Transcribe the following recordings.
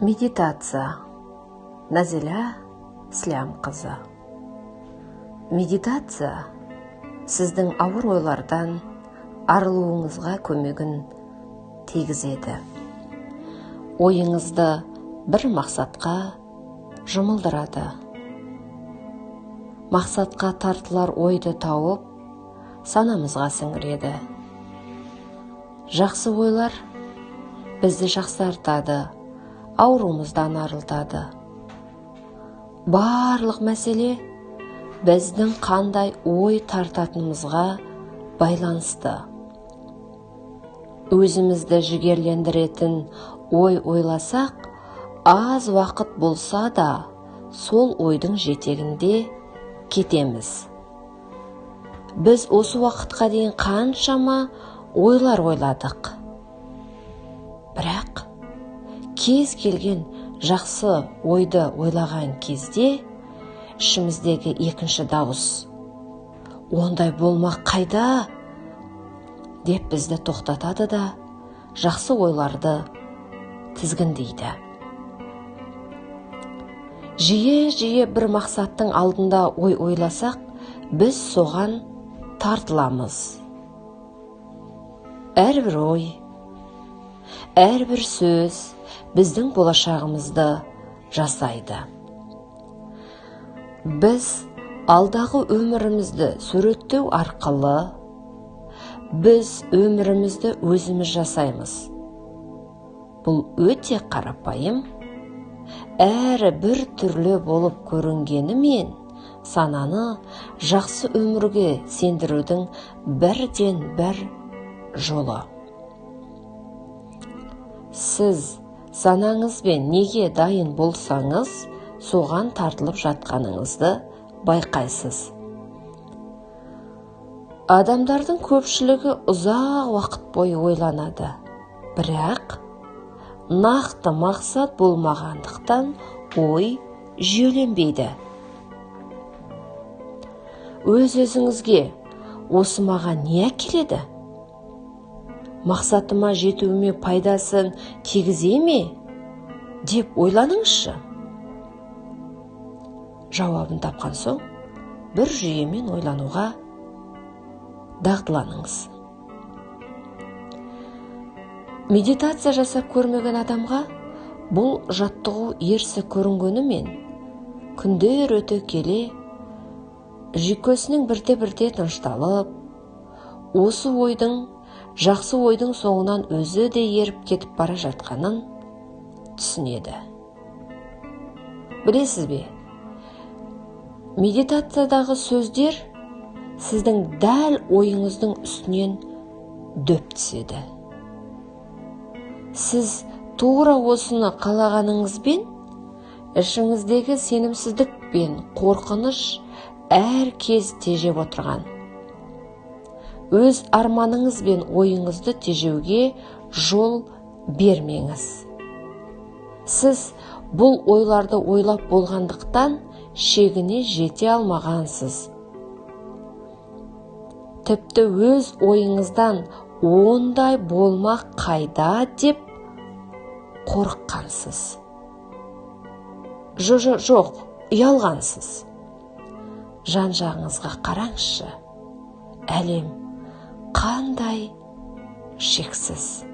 Медитация. Назиля Слямқызы. Медитация сіздің ауыр ойлардан арылуыңызға көмегін тигізеді. Ойыңызды бір мақсатқа жұмылдырады. Мақсатқа тартылар ойды тауып, санамызға сіңіреді. Жақсы ойлар бізді жақсартады, ауруымыздан арылтады. Барлық мәселе біздің қандай ой тартатынымызға байланысты. Өзімізді жігерлендіретін ой ойласақ, аз уақыт болса да сол ойдың жетегінде кетеміз. Біз осы уақытқа дейін қаншама ойлар ойладық. Бірақ кез келген жақсы ойды ойлаған кезде ішіміздегі екінші дауыс «Ондай болмақ қайда?» деп бізді тоқтатады да жақсы ойларды тізгіндейді. Жиі-жиі бір мақсаттың алдында ой ойласақ, біз соған тартыламыз. Әрбір ой, әрбір сөз біздің болашағымызды жасайды. Біз алдағы өмірімізді суреттеу арқылы біз өмірімізді өзіміз жасаймыз. Бұл өте қарапайым, әрі бір түрлі болып көрінгенімен сананы жақсы өмірге сендірудің бірден бір жолы. Сіз санаңызбен неге дайын болсаңыз, соған тартылып жатқаныңызды байқайсыз. Адамдардың көпшілігі ұзақ уақыт бойы ойланады. Бірақ нақты мақсат болмағандықтан ой жүйеленбейді. Өз-өзіңізге осы маған не әкеледі? Мақсатыма жетуіме пайдасын тигізе ме? Деп ойланыңызшы. Жауабын тапқан соң, бір жүйемен ойлануға дағдыланыңыз. Медитация жасап көрмеген адамға бұл жаттығу ерсі көрінгенімен, күндер өте келе жүйкесінің бірте-бірте тынышталып, осы ойдың, жақсы ойдың соңынан өзі де еріп кетіп бара жатқанын түсінеді. Білесіз бе, медитациядағы сөздер сіздің дәл ойыңыздың үстінен дөп түседі. Сіз тура осыны қалағаныңызбен, ішіңіздегі сенімсіздік пен қорқыныш әр кез тежеп отырған. Өз арманыңыз бен ойыңызды тежеуге жол бермеңіз. Сіз бұл ойларды ойлап болғандықтан шегіне жете алмағансыз. Тіпті өз ойыңыздан ондай болмақ қайда деп қорыққансыз. Жоқ, ұялғансыз. Жан-жағыңызға қараңызшы. Әлем қандай шексіз.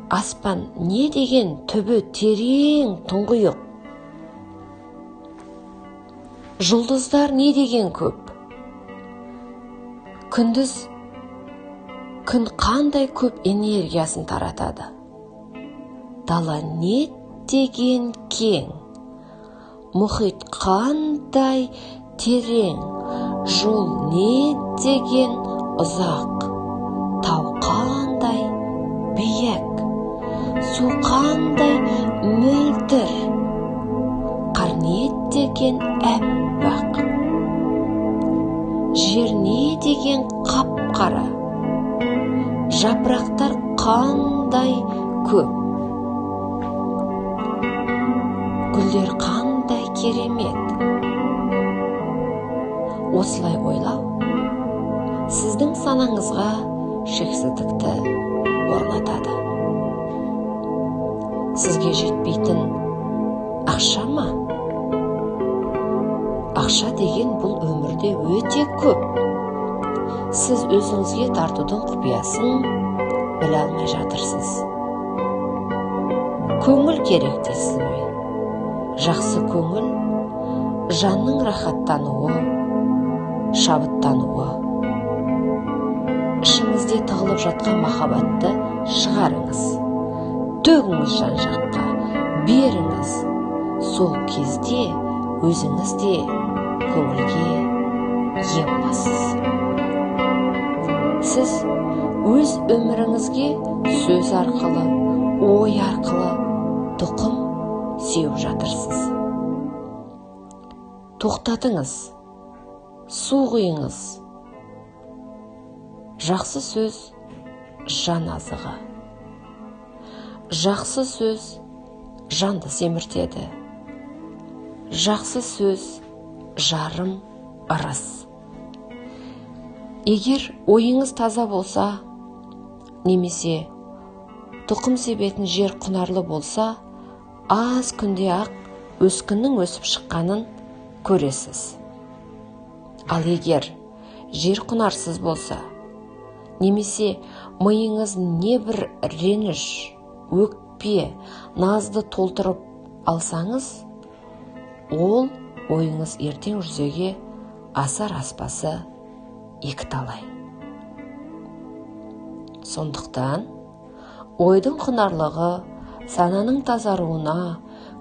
Аспан не деген түбі терең тұңғиық. Жұлдыздар не деген көп. Күндіз күн қандай көп энергиясын таратады. Дала не деген кең. Мұхит қандай терең. Жол не деген ұзақ. Тау қандай биік. Су қандай мөлдір. Қар не деген әппақ. Жер не деген қап-қара. Жапырақтар қандай көп. Гүлдер қандай керемет. Осылай ойлау сіздің санаңызға шексіздікті орнатады. Сізге жетпейтін ақша ма? Ақша деген бұл өмірде өте көп. Сіз өзіңізге тартудың құпиясын біле алмай жатырсыз. Көңіл керек дейсіз бе? Жақсы көңіл жанның рахаттануы, шабыттануы. Ішіңізде тығылып жатқан махаббатты шығарыңыз. Төгіңіз жан-жаққа, беріңіз. Сол кезде өзіңіз де көңілге ие боласыз. Сіз өз өміріңізге сөз арқылы, ой арқылы тұқым сеуіп жатырсыз. Тоқтатыңыз, су құйыңыз. Жақсы сөз жан азығы. Жақсы сөз жанды семіртеді. Жақсы сөз жарым ырыс. Егер ойыңыз таза болса, немесе тұқым себетін жер құнарлы болса, аз күнде ақ өскіннің өсіп шыққанын көресіз. Ал егер жер құнарсыз болса, немесе миыңыз не бір реніш, өкпе, назды толтырып алсаңыз, ол ойыңыз ертең жүзеге асар аспасы екі талай. Сондықтан ойдың құнарлығы сананың тазаруына,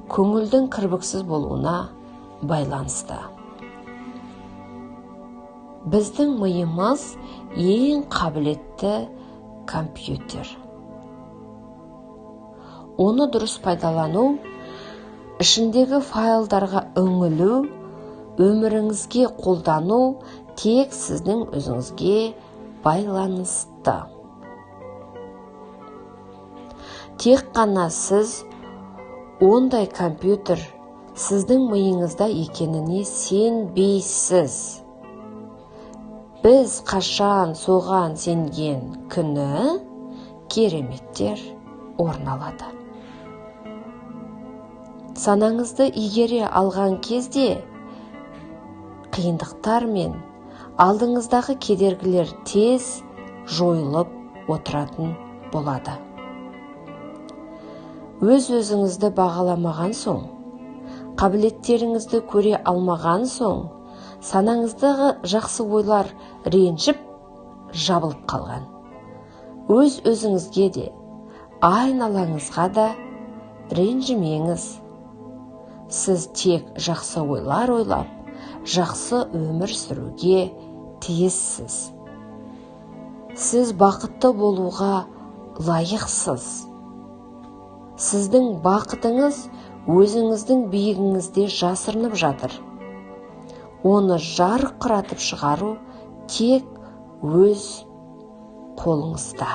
көңілдің кірбіксіз болуына байланысты. Біздің миымыз ең қабілетті компьютер. Оны дұрыс пайдалану, ішіндегі файлдарға үңілу, өміріңізге қолдану тек сіздің өзіңізге байланысты. Тек қана сіз ондай компьютер сіздің миыңызда екеніне сенбейсіз. Біз қашан соған сенген күні кереметтер орын алады. Санаңызды игере алған кезде қиындықтар мен алдыңыздағы кедергілер тез жойылып отыратын болады. Өз-өзіңізді бағаламаған соң, қабілеттеріңізді көре алмаған соң, санаңыздағы жақсы ойлар ренжіп, жабылып қалған. Өз-өзіңізге де, айналаңызға да ренжімеңіз. Сіз тек жақсы ойлар ойлап, жақсы өмір сүруге тиіссіз. Сіз бақытты болуға лайықсыз. Сіздің бақытыңыз өзіңіздің биігіңізде жасырынып жатыр. Оны жарқыратып шығару тек өз қолыңызда.